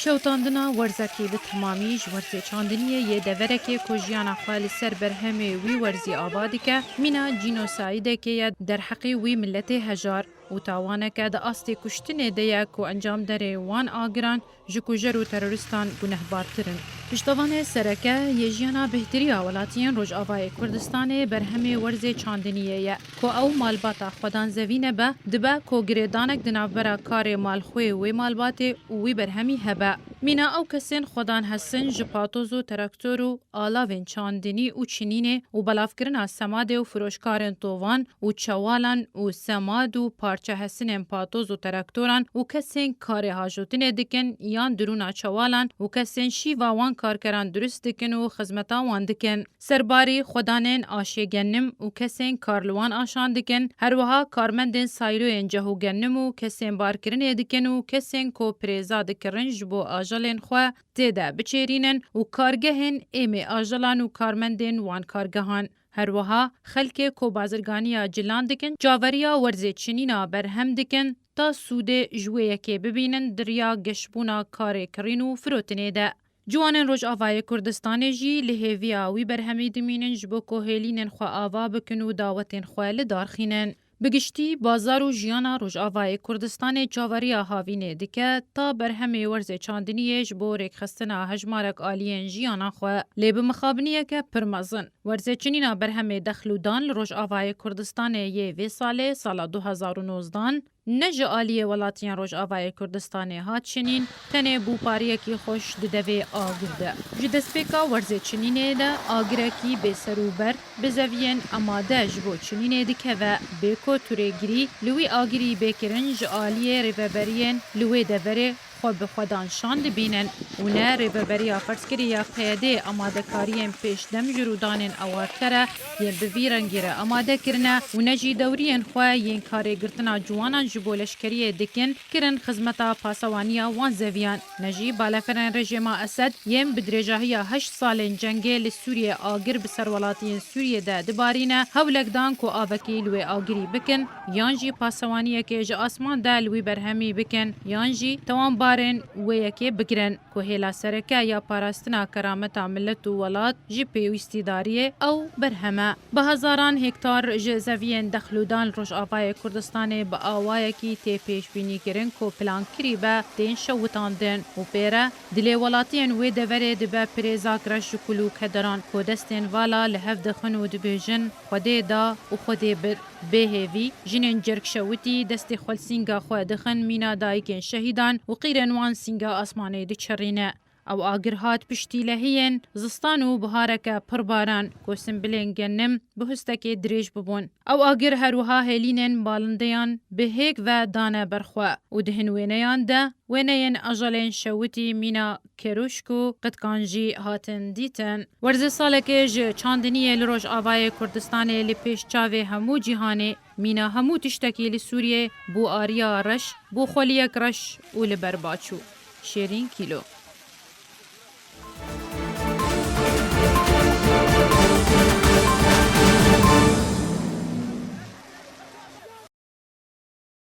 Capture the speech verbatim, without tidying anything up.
Şewitandina werzekî bi temamî ji werzê çandiniyê yê deverekê ku jiyana xwe li ser berhemê wî werzî ava dike, mîna cînosaydekê ye derheqê wî miletê hejar û tawaneke di astê kuştinê de ye ku encamderê wan agiran ji kujer û terorîstan gunehbartir in. Piştevanê sereke yê jiyana bêhtirî ya welatiyên Rojavayê Kurdistanê berhemê werzê çandiniyê ye. Ku ew malbata xwedan zevî nebe, dibe ku girêdanek di navbera karê malxwê wê malbatê û wî berhemî hebe. Mîna ew kesên xwedan hesin ji patoz û traktor û alavên çandinî û çinînê û belavkirina semadê û firoşkarên tovan û çewalan û semad û parçehesinên patoz û traktoran û kesên karê hajotinê dikin yan dirûna çewalan û kesên şîva wan karkeran dirust dikin û xizmeta wan dikin. Serbarî, xwedanên aşê genim û kesên kar li wan aşan dikin, her wiha karmendên sayloyên ceh û genim û kesên barkirinê dikin û kesên ku pirêza dikirin ji bo ajelên xwe tê de biçêrînin û kargehên êmê ajelan û karmendên wan kargehan. Her wiha xelkê ku bazirganiya cilan dikin, çaveriya werzê çinîna berhem dikin, ta sûdê ji wê yekê bibînin di riya geşbûna karê kirîn û firotinê de. Ciwanên Rojavayê Kurdistanê jî li hêviya wî berhemî dimînin ji bo ku hêlînên xwe ava bikin û dawetên xwe li dar xînin. Bi giştî, bazar û jiyana Rojavayê Kurdistanê çaveriya havînê dike, ta berhemê werzê çandiniyê ji bo rêkxistina hejmarek aliyên jiyana xwe. Lê bi mixabiniyeke pir mezin, werzê çinîna berhemê dexl û dan li Rojavayê Kurdistanê yê vê salê, sala du hazar û nozdan, ne ji aliyê welatiyên Rojavayê Kurdistanê hat çinîn, tenê bûpariyekî xweş di devê agir de. Ji destpêka werzê çinînê de agirekî bêserûber bi zeviyên amade ji bo çinînê dikeve, bê ku turêgirî li wî agirî bê kirin, ji aliyê rêveberiyên li wê deverê xwe bi xwedan şan dibînin û ne rêveberiya ferzkirî ya P Y D'ê amadekariyên pêşdem ji rûdanên awarter e yên bi vî rengî re amade kirine û ne jî dewriyên xwe yên karê girtina ciwanan ji bo leşkeriyê dikin, kirin xizmeta pasewaniya wan zeviyan, ne jî balefirên rejîma Esed yên bi dirêjahiya heşt salên cengê li Sûriyê agir bi ser welatiyên Sûriyê de dibarîne, hewlek dan ku avekî li wê agirî bikin, yan jî pasewaniyekê ji asman de li wî berhemî bikin, yan jî tewanbarên wê yekê bigirin, ku hêla sereke ya parastina kerameta milet û welat ji pêwîstîdariyê ew berhem e. Bi hezaran hektar ji zeviyên dexlûdan li Rojavayê Kurdistanê bi awayekî tê pêşbînîkirin ku plankirî be, tên şewitandin û pê re dilê welatiyên wê deverê dibe pirêzak reş ji kul û kederan ku destên vala li hev dixin û dibêjin, Xwedê da û Xwedê bir. Bê hêvî, jinên cerg şewitî destê xwe li sînga xwe dixin mîna dayikên şehîdan û qîrên wan sînga asmanê diçerîne. Ew agir hat piştî lehiyên zistan û bihareke pir baran ku simbilên genim bi hustekê dirêj bibûn. Ew agir her wiha hêlînên balindeyan bi hêk ve dane ber xwe û di hin wêneyan de wêneyên ajelên şewitî mîna kerûşk û qitkan jî hatin dîtin. Werzê salekê ji çandiniyê li Rojavayê Kurdistanê li pêş çavê hemû cîhanê, mîna hemû tiştekî li Sûriyê bû ariya reş, bû xweliyek reş û li ber baçû. Şêrîn Kîlo.